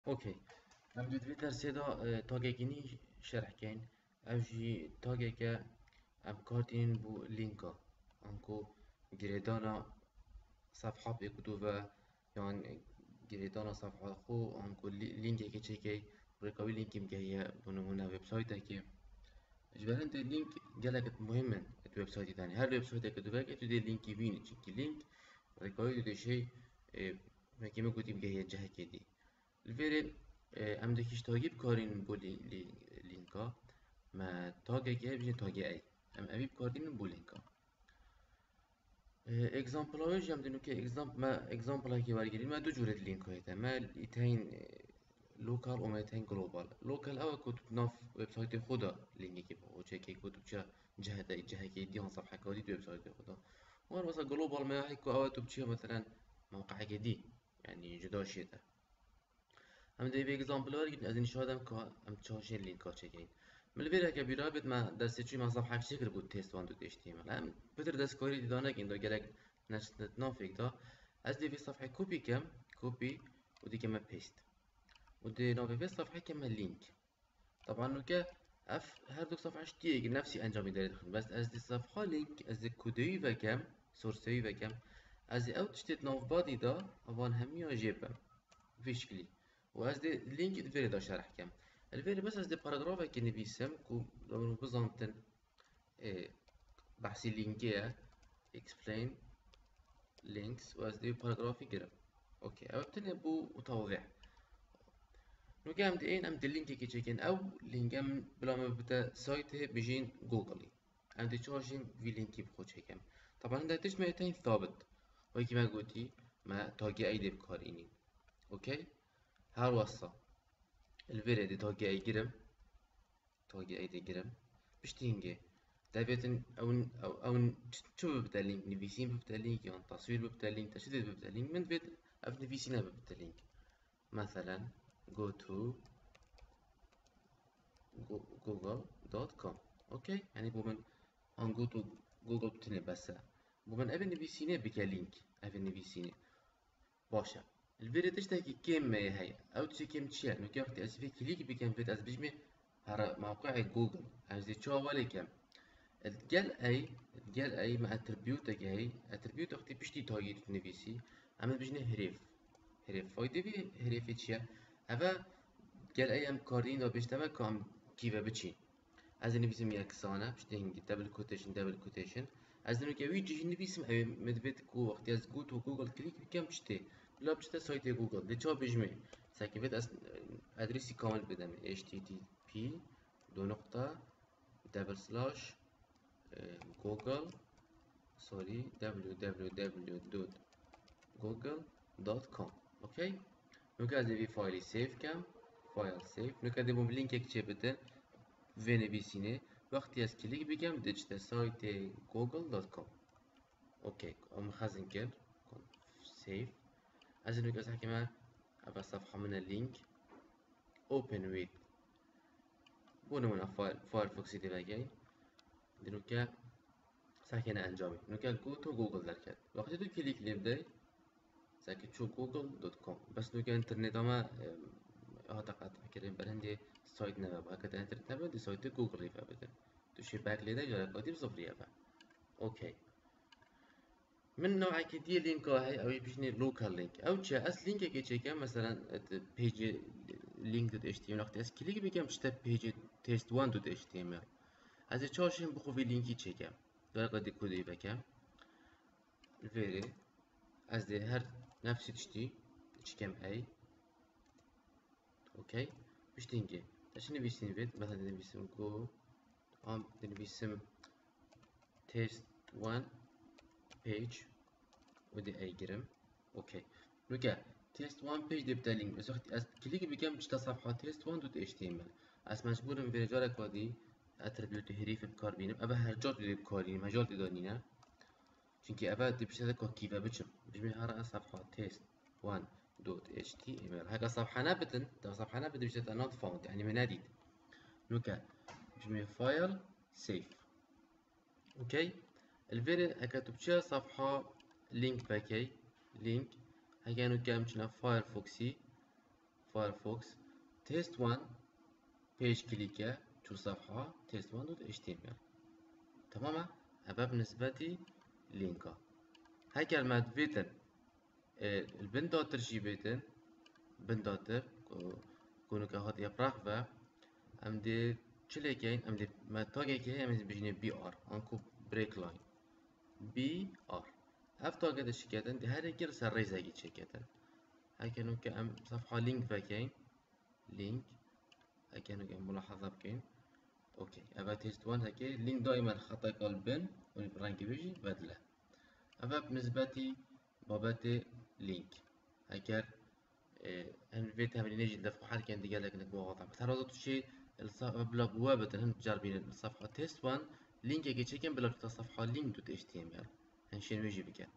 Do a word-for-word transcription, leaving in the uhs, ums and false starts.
Okey. Em di vê dersê de, e, tagekî nî şerh keyn. Ev jî tageke em kar tînin bo lînka. Anku girêdana sefha pêk û dû ve, yan girêdana sefha xwe, anku lî-, lînkekê çêkey, rêka wî lînkî bigehiye, bo nimûne websaytekê. Ji ber hindê lînk gelek muhim in di websaytê de. Her websayteke tu veke, tu dê lînkî bînî, çimkî lînk rêka wî tu dê şey, e, wekî min gotî, bigehiye cihekê dî. Li vêrê, e, em dikî ji tagî bikarînin bo lî-, lî-, lînka. Me tagekê heye, bijîn tagê ey. Em evî bikarînin bo lînka. E, example wê jî em dê nûke examp-, me examplekî wergirî, me du cûrê di lînka heye. Me îteyên, e, local û me îteyên global. Local ew e ku tu nav websaytê xwe de lînkekî bi xwe çêkey, ku tu biçiya cihete, cihekê dî yan sefheka dî di websaytê xwe de. Wan wesa global me heye ku ew e tu biçiya, meselen, mewqeekê dî, yanî cuda şê de. Em dê vê example wergîrin, ez ê nîşan dem ka em çawa jê lînka çêkeyin. Min li vê reke bîra bêt, me dersê çûyî me sefhek çêkir bû test one dot H T M L. Em pitir destkarî dî danekîn, da gelek neşt-, navfêk da. Ez dê vê sefhê copy kem, copy, û dê keme paste. Û dê navê vê sefhê keme link. Taban nûke ev her du sefhe ji tiyekî nefsî encamî derê dixin. Bes ez dê sefha link, ez dê kudeyî vekem, sorseyî vekem. Ez dê ew tiştê di navbadî de, evan hemiya jê bim. Vî şiklî. Û ez dê link di vêrê de şerh kem. Li vêrê bes ez dê paragrafekê nivîsim ku min bizantin, e, behsî linkê ye. Explain links û ez dê paragrafî girim. Okey, ew tenê bû û tewzîh. Nûke em dê ên, em dê linkekê çêkin. Ew link em bila me bibite saytê bijîn Google-î. Em dê çawa jî vî linkî bi xwe çêkin. Taban hinde tişt me tên sabit. Wekî me gotî, me tagê ey dê bikarînîn. Okey? Her wesa. Li vêrê dê tagê ey girim. Tagê ey dê girim. Piştî hingê. Devêtin ew, ew, ew çi, çi bibite link? Nivîsîn bibite link, yan taswîr bibite link, te çi dê bibite link? Min divêt ev nivîsîne bibite link. Meselen, go to gu-, google dot com. Okey? Yanî bo min an go to google tenê bes e. Bo min evê nivîsînê bike link. Evê nivîsînê. Baş e. Li vêrê tiştekî kêm me yê heye. Ew tiştê kêm çi ye? Nûke wextê ez vê klîk bikim, vêt ez bijimê here mewqeê Google. Ez dê çawa welê kem? Gel ey, gel ey me attribûtek heye. Attribût wextê piştî tagî tu nivîsî. Em ê bijinê herêf. Herêf. Faydê vî herêfê çi ye? Ev e, gel ey em kardîn da bêjte me ka em kî ve biçîn. Ez ê nivîsim yeksan e, piştê hingî double quotation, double quotation. Ez ê nûke wî cihî nivîsim, ew ê min divêt ku wextê ez go to google klîk bikem çi tê. Bila biçite saytê Google. Dê çawa bijimê? Sekî vêt ez, e, adresî kamil bidim. H T T P du nokta double slash, e, google, sorry, www dot google dot com. Okey? Nûke ez ê vî faylî save kem. File save. Nûke dê bo min linkek çê bidin. Vê nivîsînê. Wextî ez klîk bikem, diçite saytê google dot com. Okey. Em xezin kir. Save. Ez ê nûke ez hekime. Eva sefha min e link. Open with. Bo nimûne Fire-, Firefox'î dê vegey. Dê nûke sekene encamî. Nûke go to google derket. Wextê tu klîk lê bidey, sekî çû google dot com. Bes nûke interneta me, em, hate qet'kirin, ber hindê sayt neve. Heke te internet nebe, dê saytê Google-ê vebidin. Tu şê back lê de, careka dî bi zifrî ye ve. Okey. Min newekî dî linka heye, ew ê bijinê local link. Ew çi ye? Ez linkekê çêkem, meselen, e, di page link dot H T M L, wextê ez klîk bikem, çite page test one dot H T M L. Ez ê çawa jî bi xwe vî linkî çêkem. Careka dî kodeyî vekem. Li vêrê ez dê her nefsî tiştî çikem ey. Okey. Piştî hingê. Te çi nivîsîn vêt? Mesela dinivîsim go. An dinivîsim test one page. Û dê ey girim. Okey. Nûke test one page dê bite link. Ez wextî ez klîk bikem çita sefha test one dot H T M L. Ez mecbûr im vê careka dî attribûtê herîfê bi kar bînim. Eve her car dê bi kar bînim. Her car dê da nîne. Çimkî eve dê piştê de ka kî ve biçim. Bijimê here sefha test one dot H T M L. Heke sefha nebidin, da sefha nebidin, piştê te not found, yanî me nedît. Nûke bijimê file save. Okey. Li vêrê heke tu biçiya sefha link vekey, link, heke nûke em çine Firefox'î, Firefox test one page click e çû sefha test one dot H T M L. Tamam e? Ev bi nisbetî lînka. Heger me divêtin, e, li bin datir jî bêtin, bin datir, ku, ku nuke hat yapraq ve, em dê çi lêkeyin? Em dê me tagekê heye, em dê bijînê B R, anku break line. B R. Ev tagê dişiketin, dê her yekê li ser rêzekî çêketin. Heke nuke em sefha link vekeyin. Link. Heke nuke em mulahaza bikeyin. Okey. Ev test one heke link daîmen xeteka li bin û rengê wê jî vedile. Ev bi nisbetî babetê link. Heger, e, em vê temrînê jî li def xwe her ken digelek nik bo axaftan. Her wexta tu şê li sa-, bila bi we bitin, hin bicar bînin. Li sefha test one linkekê çêkin bila çûta sefha link dot H T M L. Hin şên wê jî bikin.